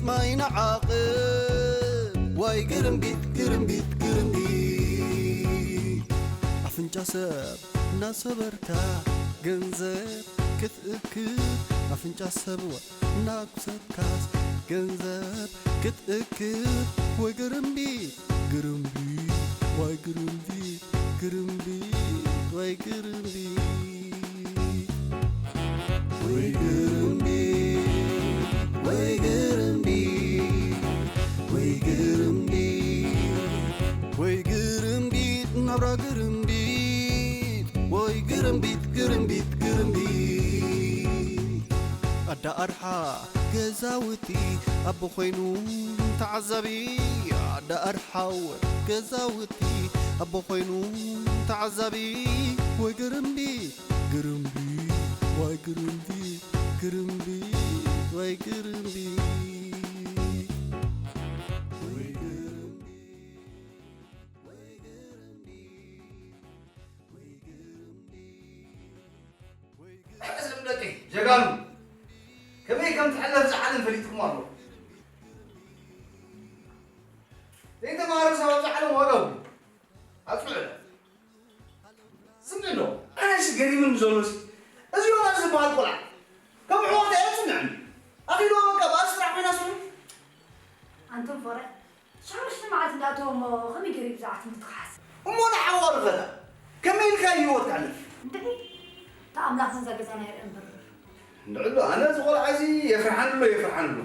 ማይ ንዓቕብ ወይ ግርምቢጥ፣ ግርምቢጥ፣ ግርምቢጥ። ኣፍንጫ ሰብ እናሰበርካ ገንዘብ ክትእክብ፣ ኣፍንጫ ሰብ እናኩሰብካስ ገንዘብ ክትእክብ። ወይ ግርምቢጥ፣ ግርምቢጥ፣ ወይ ግርምቢጥ፣ ግርምቢጥ፣ ወይ ግርምቢጥ። ወይ ግርምቢጥ፣ ወይ ግርምቢጥ፣ ወይ ግርምቢጥ፣ ወይ ግርምቢጥ፣ ናብራ ግርምቢጥ፣ ወይ ግርምቢጥ፣ ግርምቢጥ፣ ግርምቢጥ። ኣዳ ኣርሓ ገዛውቲ ኣቦ ኮይኑ ተዓዛቢ፣ ኣዳ ኣርሓ ወድ ገዛውቲ ኣቦ ኮይኑ ተዓዛቢ። ወይ ግርምቢጥ፣ ግርምቢጥ፣ ወይ ግርምቢጥ፣ ግርምቢጥ፣ ወይ ግርምቢጥ፣ ወይ ግርምቢጥ፣ ወይ ግርምቢጥ፣ ወይ ግርምቢጥ፣ ወይ ግርምቢጥ። ሕዝም ደቂ ጀጋኑ ከመይ ከም ትሕለፍ ዝዓለም ፈሊጥኩም ኣሎ። ዘይተማሃረ ሰብ ኣብዚ ዓለም ዋጋ የብሉን። ኣጽንዑ። ስምዒ ኣለዎ። ኣነስ ገሪሙኒ ዘሎ ሲ፣ እዚ ዮናስ ዝበሃል ቆልዓ ከም ኣሕዋት ኣየጽንዕን። ኣኺልዎ በቃ ብኣል ስራሕ ኮይና ስምዒ። ኣንቱም ፍቕረ፣ ሽዱሽተ መዓልቲ እንዳእተወ እሞ ከመይ ገይሩ እዩ ብዛዕባ ትምህርቲ ክሓስብ? እሞ ንሓዋሩ ኸዳ ከመይ ኢልካ ህይወት ተሕልፍ? እንድዒ፣ እታ ኣምላኽ ነዛ ገዛና የርእን ብርር። እንድዕሎ ኣነ እዚ ቆልዓ እዚ የፍርሓኒ ኣሎ፣ የፍርሓኒ ኣሎ።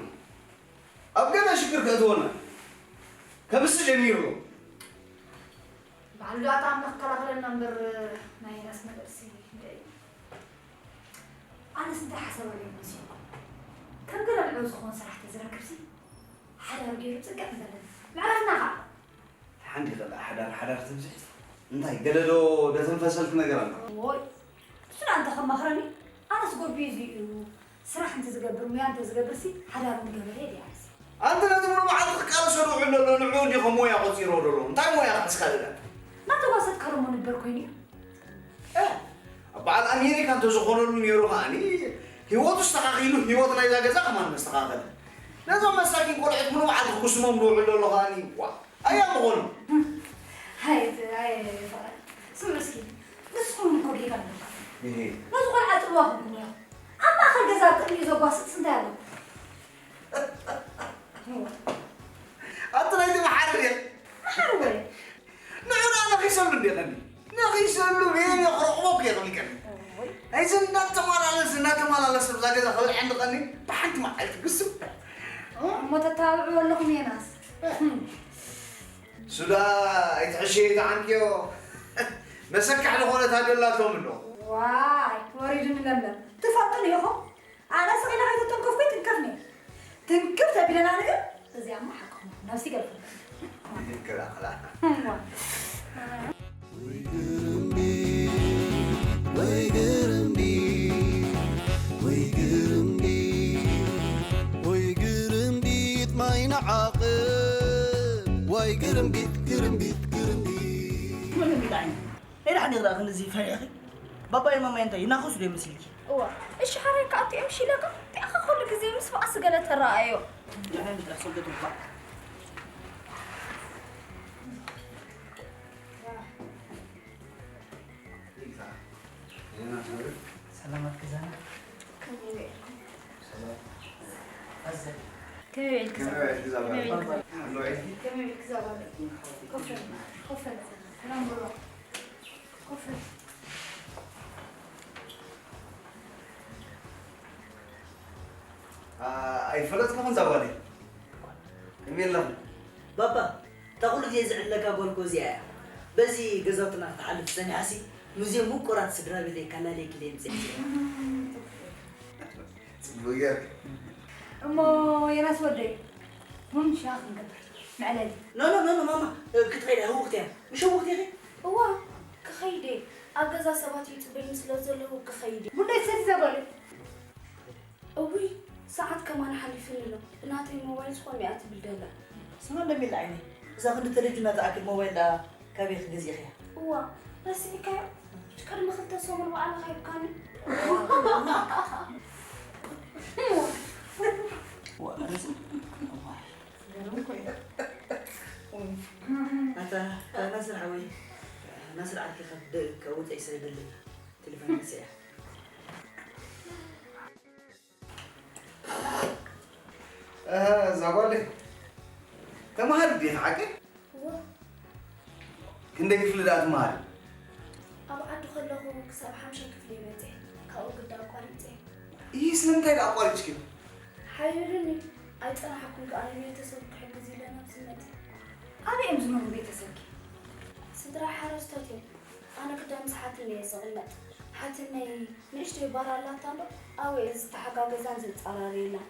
ኣብ ገለ ሽግር ከእትወና ከምስ ጀሚሩ። ባዕሉ ደኣ ኣምላኽ ከላኸለና እምበር ናይ ዮናስ ነገርሲ እንድዒ። ኣነስ እንታይ ሓሳብ ኣለኒ መሲልኩም? ከም ገለ ንዑ ዝኾን ስራሕ ተዝረክብሲ ሓዳር ገይሩ ጽግዕ ምበለና። ምዕራፍና ኸኣ። ሓንቲ ይኽእል ሓዳር ሓዳር ትብዝሕ እንታይ ገለ ዶ ደተንፈሰልክ ነገር ኣሎ? እዎይ፣ እሱ ደኣ እንተኸማኽረኒ ኣነስ ጎቢዩ እዚ እዩ። ስራሕ እንተዝገብር፣ ሙያ እንተዝገብርሲ፣ ሓዳር ምገበረ ድያ ርእሲ። ኣንቲ ነቲ ሙሉ መዓልቲ ክቃለሶ ዝውዕል ዘሎ ንዕኡ እንዲኹም ሞያ ቆጺርዎ ዘሎ። እንታይ ሞያ ክሕዝካ ደኣ? ናተጓሰጥካ ደሞ ንበር ኮይኑ እዩ። እ፣ ኣብ በዓል ኣሜሪካ እንተዝኾነሉ ነይሩ ከኣኒ፣ ህይወቱ ኣስተኻኺሉ፣ ህይወት ናይዛ ገዛ ከማን መስተኻኸለ። ነዞም መሳኪን ቆልዑት ሙሉ መዓልቲ ክጉስሞም ዝውዕል ዘሎ ከኣኒ፣ ዋ። ኣያ ምኾኑ። ሃይ፣ ሃይ፣ ፍቕረ። ስምዑ እስኪ፣ ንስኹም እኮ ጌጋ ኣለኩም። እሄ። ነዚ ቆልዓ ጽልዋ ኮንኩም ኢኹም። ኣብ ማእከል ገዛ ኣብ ቅድሚኡ ዘጓስጽ እንታይ ኣለኩም? ኣቲ ናይቲ መሓሪ ድየ? መሓሪ ወይ? ንዑ ደኣ ነኺሰሉ እንዴ ቀኒ? ነኺሰሉ፣ በየን እየ ክረኽቦ እኮ እየ ቀኒ። ወይ? ኣይዚ እናተመላለስ፣ እናተመላለስ ኣብዛ ገዛ ክበልዐኒ ቀኒ፣ ብሓንቲ መዓልቲ ግስም። እሞ ተተባብዕዎ ኣለኹም ዮናስ። እ። እሱ ደኣ ኣይትሕሸዮ፣ ኣይትዓንቅዮ። መሰካሕ ዝኾነ ታደላቶም ኣሎ። ዋይ፣ ወሪዱኒ ለምለም። ትፈልጡ ኢኹም? ኣነ ስቕ ኢለ ከይተተንከፍኩ ትንከፍኒ። ትንክፍ ተቢለና ነገር፣ እዚኣማ ሓቅኹም። ነብሲ ገርኩም። ይንከላኸላ። እዋ። ወይ ግርምቢጥ፣ ወይ ግርምቢጥ፣ ወይ ግርምቢጥ፣ ወይ ግርምቢጥ ማይ ንዓቕብ፣ ወይ ግርምቢጥ፣ ግርምቢጥ፣ ግርምቢጥ። ምንም ይላኝ። ኤዳ ሓኒ ኽዳ ክንዚ ፈሪሕኺ? ባባይ ማማይ እንታይ ይናኸሱ ዶ ይመስልኪ? እዋ፣ እሺ ሓረይ ከኣ እቲኦም ሽለካ፣ እንታይ ኢኻ ኩሉ ግዜ ምስ ባእሲ ገለ ተረኣዮ? ንሕና ንጥራሕ ሰገዱ እባ። ሰላማት ገዛና። ከመይ ውዒልኩም? ሰላም። ኣዘ። ከመይ ውዒልኩም? ከመይ ውዒልኩም? ከመይ ውዒልኩም? ከመይ ውዒልኩም? ኮፍ በል፣ ኮፍ በል። ሰላም በሉ። ኮፍ በል። ኣ-፣ ኣይፈለጥኩኹን እዛ ጓለይ። ከመይ ኣለኹም? ባባ፣ እታ ኩሉ ግዜ ዝዕለካ ጓል እኮ እዚኣ እያ። በዚ ገዛውትና ክትሓልፍ ጸኒሓሲ፣ ምስዞም ምቁራት ስድራ ቤተይ ከላልየኪ ኢለ የምጽኣኪ። ጽቡቅ ጌርኪ። እሞ ዮናስ ወደይ፣ ቡን ሻሂ ክንገብር መዕለሊ። ኖ፣ ኖ፣ ኖ፣ ኖ፣ ማማ፣ ክትኸይድ እያ፣ ህውኽቲ እያ። ምሽ ህውኽቲ ኢኺ? እዋ፣ ክኸይድ እየ። ኣብ ገዛ ሰባት ይጽበዩኒ ስለ ዘለዉ ክኸይድ እየ። ቡን ኣይትሰቲ እዛ ጓለይ። እውይ፣ ሰዓት ከማን ሓሊፉኒ ኣሎ። ብናተይ ሞባይል ዝኾነ እያ ትብል ደላ። ስማ እንደሚል ዓይኒ፣ እዛ ክንዲ ቴሌቪዥን እናተኣክል ሞባይል ደኣ ካበይ ክገዝእኽያ? እዋ፣ ረሲዕካዮ? ቅድሚ ክልተ ሰሙን ባዕልኻ ሂብካኒ። ዋ፣ ረሲ-፣ ኣታ ናስር ሓወይ፣ ናስር ዓርኪ ካብ ደ-፣ ካብ ወጻኢ ስለ ዘለኒ ቴሌፎን መጽያ። እ፣ እዛ ጓለይ ተማሃሪ ዲኺ ሓቂ? እወ። ክንደይ ክፍሊ ደኣ ትመሃሪ? ኣብ ዓዲ ከለኹ ክሳብ ሓምሻይ ክፍሊ እየ በጺሐ፣ ካብኡ ግዳ ኣቋሪጸ። ይህ ስለምንታይ ደኣ ኣቋሪጽኪ? ሓይሉኒ ኣይጸናሕኩን ከኣ ንቤተሰብ ክሕግዝ ኢለ ናብዚ መጺአ። ኣበይ እዮም ዝነብሩ ቤተሰብኪ? ስድራ ሓረስቶት እዮም። ኣነ ግዳ ምስ ሓትነይ እየ ዝቕመጥ። ሓትነይ ንእሽተይ ባር ኣላታ እምበር ኣብኡ እየ ዝተሓጋገዛን ዘጻራርየላን።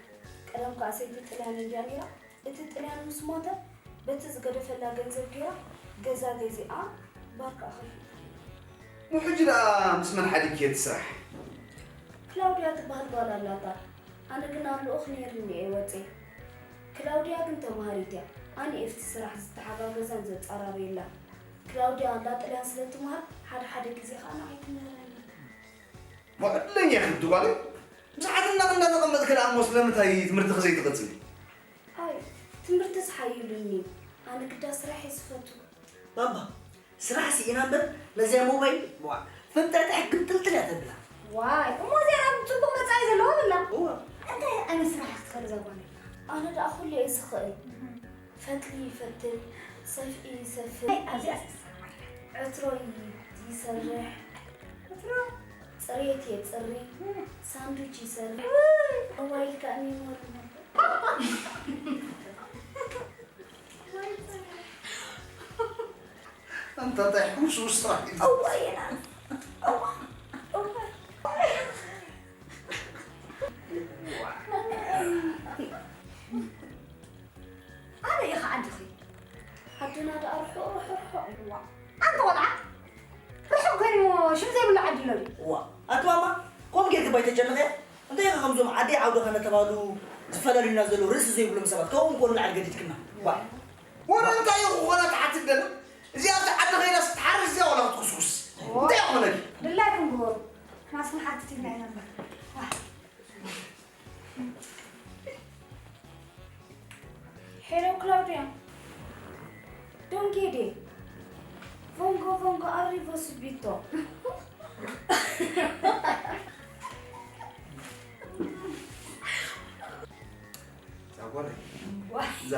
ቀደም ከኣ ሰይቲ ጥልያን እንድያ ነይራ። እቲ ጥልያን ምስ ሞተ፣ በቲ ዝገደፈላ ገንዘብ ገይራ ገዛ ገዚኣ ባር ከኣ ከፊላ። እሞ ሕጂ ደኣ ምስ መን ሓዲግኪ እቲ ስራሕ? ክላውድያ ትበሃል ጓል ኣላታ። ኣነ ግን ኣብ ልኡኽ ነይርኒ እየ ወጺኤ። ክላውድያ ግን ተምሃሪት እያ። ኣነ እየ ኣብቲ ስራሕ ዝተሓጋገዛን ዘጻራርየላን። ክላውድያ እንዳ ጥልያን ስለ ትምሃር፣ ሓደ ሓደ ግዜ ከኣ ንዓይ ትምህረኒ። እሞ ዕድለኛ ኢኺ ጓለይ። ምስ ሓትናኺ እንዳተቐመጥኪ ደኣ እሞ ስለምንታይ ትምህርትኺ ዘይትቕጽሊ? ኣይ፣ ትምህርትስ ሓይሉኒ። ኣነ ግዳ ስራሕ እየ ዝፈቱ። ባባ፣ ስራሕ ስኢና እምበር ነዚኣ ሞባይል፣ ዋእ፣ ፈንጠርጢሓ ግምጥልጥል እያ ተብላ። ዋይ፣ እሞ እዚኣ ናብ ጽቡቕ መጻኢ ዘለዋ በላ። እወ። እንታይ ዓይነት ስራሕ ክትኽእል እዛ ጓለይ? ኣነ ደኣ ኩሉ እየ ዝኽእል። እህ። ፈትሊ ይፈትል፣ ሰፍኢ ይሰፍእ። ኣይ፣ ኣብዚኣስ ትሰማማዕ። ዕትሮ ይሰርሕ። ዕትሮ? ጽሬት የጽሪ። እህ። ሳንዱች ይሰርሕ። ውይ! ሞባይል ከኣ ሜሞሪ ይመልእ። ኣንታ እንታይ ሕውስውስ ጥራሕ እዩ። እዋይ የናት። እዋ፣ እዋ። ኣበይ ኢኻ ዓድኺ? ዓድና ደኣ ርሑቕ ርሑቕ ርሑቕ። እዋ። ኣንታ ቆልዓ፣ ርሑቕ ኮይኑ ሽም ዘይብሉ ዓዲ ኣሎ ድዩ? እዋ። ኣቲ ማማ፣ ከምኡ ጌርኪ ባይ ተጨነቕያ? እንታይ ኢኻ ከምዞም ዓደይ ዓውድኻ እናተባህሉ ዝፈላለዩና ዘለዉ ርእሲ ዘይብሎም ሰባት ካብኦም ኮኑ ንዓዲ ገዲድክና? ዋ። ወረ እንታይ ኢኹ ኮነ ትሓትት ደሎ? እዚኣ ኣብቲ ዓዲ ኸይዳስ ትሓርስ እዚኣ ዋላ ክትኩስኩስ? እንታይ ኢኹ ኮነ? ድላይኩም ግበሩ። ናስና ሓትት ኢልና ኢና እምበር። ዋ። Hello Claudia. Don Gede. Vongo vongo arrivo subito. ዛጎረ። ዋ። ዛ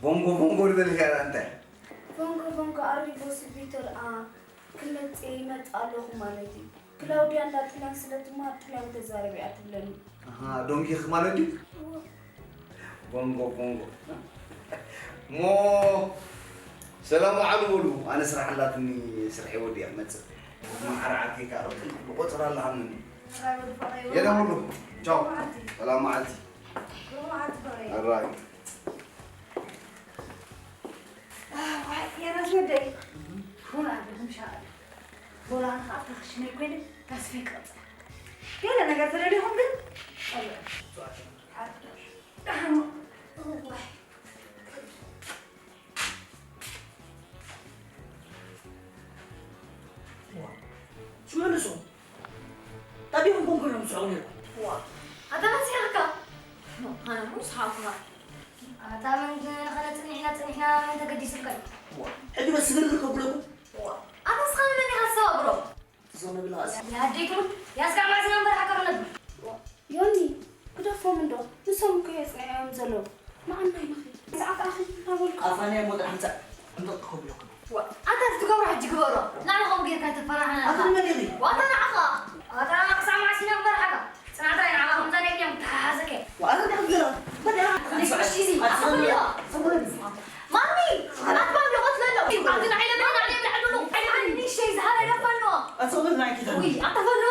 ቦንጎ ቦንጎ ዝበልካ እንታይ? ቦንጎ ቦንጎ arrivo subito ደኣ ክመጽእ ይመጽእ ኣለኹ ማለት እዩ። ክላውድያ እንዳ ጥልያን ስለ ትመሃር ጥልያን ተዛረቢ እያ ትብለኒ። ኣሃ፣ ዶንጊ ማለት ድዩ? እወ። ቦንጎ ቦንጎ። ሞ ሰላም ዋዕሉ በሉ። ኣነ ስራሕ ኣላትኒ፣ ስርሐይ ወዲአ ክመጽእ። ማዕረ ዓርከይ ከኣ ብቆጽራ ኣለሃኒ። የለ በሉ። ቻው። ሰላም መዓልቲ። ኣራይ። ኣዋይ፣ የራስ ወደይ። ቡን ኣለኹም ሻዕል። ቦላ ኣነ ኸኣ ኣብታ ክሽነይ ኮይነ ታስፈይ ክቐጽል። ገለ ነገር ተደሊኹም ግን ጸልዑ። ደሓን። እዋይ። ሽመልሱ፣ ጠቢቑ ኮንኩ ኢሎም ዝስሕቑ ነይሮም። ዋ፣ ኣታ መን ስሒቕካ? ኣነ እሞ ስሓቕኩኻ። ኣታ መን ግን ንኸነ ጽኒሕና፣ ጽኒሕና መን ተገዲሱልካ እዩ? ዋ፣ ሕጂ በስ ስግርግር ከብለኩም። ዋ፣ ኣታ ንስኻ ንመን ኢኻ ትሰባብሮ? ትዞም ነብላ ቃልሲ። ያደይ ትብል፣ ያስጋዕ ማዕዝና እምበር ሓቀር ነብር። ዮኒ፣ ግደፎም እንዶ፣ ንሶም እኮ የጽንዕዮም ዘለዉ። ንዓና ኢኺ። ብዛዕባ ኣኺ እናበልኩ። ኣፋንያ እሞ ጥራሕ ምጻእ፣ እንጥቕ ክብለኩም። ዋ፣ ኣታ ትገብሮ ሕጂ ግበሮ። ንዓና ከምኡ ጌርካ ተፈራህና ኣታ ኢኻ። መን ኢኺ? ዋታ ንዓኻ። ኣታ ንዓኻ ክሳዕ መዓስ ኢና እምበር ሓቃ? ጽናዕታ ንዓኻ ከምዛ ናይ እኛ ምተሓሓዘከ። ዋ፣ ኣታ እንታይ ክትገብር? መን ኢኻ? ንፍዕሽ እዚ። ኣታ ኣታ ፈልዮ። ሰሙረ። ማሚ፣ ኣትባም ይቐትለሎ። ኣቲ ንዓይ ለምና፣ ንዓይ ለምና፣ ዕድሉ። ኣይ፣ ንዓይ ንእሽተይ ዝሃበ ደፋኖ። ኣታ ሰሙረ፣ ንዓይ ኪዳን። ውይ፣ ኣታ ፈልዮ።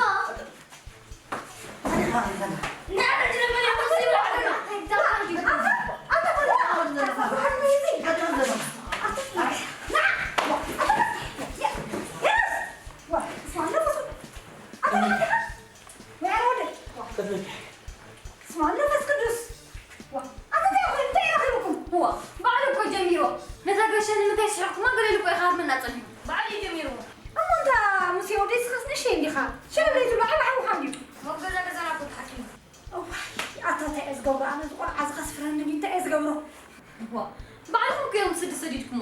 ስማ መንፈስ ቅዱስ። ዋ፣ ኣታ እንታይ ኢኹም? እንታይ ረኺብኩም? ዋ፣ ባዕሉ እኮ ጀሚሮ። ነታ ገሸ ንምንታይ ስሒቕኩማ? ገለ ኢሉ እኮ ይሃርመና ጸኒሑ። ባዕሉ እዩ ጀሚርዎ። እሞ እንታ ሙሴ ወደይ ስኻስ ንእሽተይ እንዲኻ? ሸለለይቱ ባዕሉ ሓሙኻ እንዲዩ። ኣብ ገዛ ገዛና እኮ ተሓኪሙ። እዋይ፣ ኣታ እንታይ እየ ገብሩ፣ ኣነ እዚ ቆልዓ እዚ ከስፍረኒ ድዩ እንታይ እየ ዝገብሮ? እዋ፣ ባዕልኹም እኮ እዮም ስዲ ሰዲድኩሞ።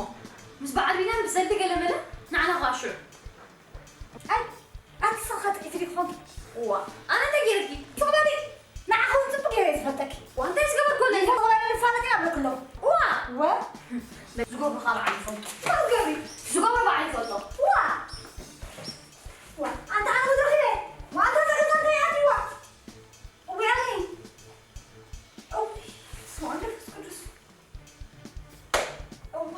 ምስ በዓል ቢንያም ብሰዲ ገለመለ ንዓና ኸዓ ሽዑ። ኣይ፣ ኣቲ ስኻ ጥቂት ዲኹም? እዋ፣ ኣነ እንታይ ገይረኪ? ትቕበሊ? ንዓኻ እውን ጽቡቕ ገይረ እየ ዝፈልጠኪ። እዋ፣ እንታይ ዝገበርኩ ኣለኒ? ይፈልጠኪ ኣለኩ። እዋ። እዋ። ዝገብሩ ኸዓ በዓል ይፈልጦ። እንታይ ዝገብሪ? ዝገብሩ በዓል ይፈልጦ። እዋ። እዋ፣ ኣንታ ኣነ ዝረኺበ? እዋ፣ ኣንታ ተገዛ እንታይ ኣትዋ? እዋ፣ ያኒ። እዋ፣ ስማ መንፈስ ቅዱስ። እዋ።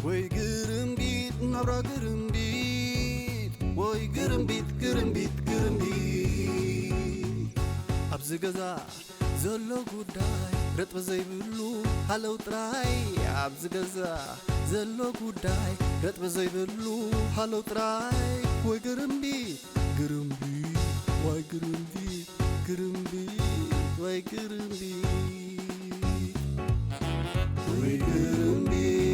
ወይ ግርምቢጥ ናብራ ግርምቢጥ ወይ ግርምቢጥ ግርምቢጥ ግርምቢጥ ኣብዚ ገዛ ዘሎ ጉዳይ ረጥቢ ዘይብሉ ሃለው ጥራይ ኣብዚ ገዛ ዘሎ ጉዳይ ረጥቢ ዘይብሉ ሃለው ጥራይ ወይ ግርምቢጥ ግርምቢጥ ወይ ግርምቢጥ ግርምቢጥ ወይ ግርምቢጥ ወይ ግርምቢጥ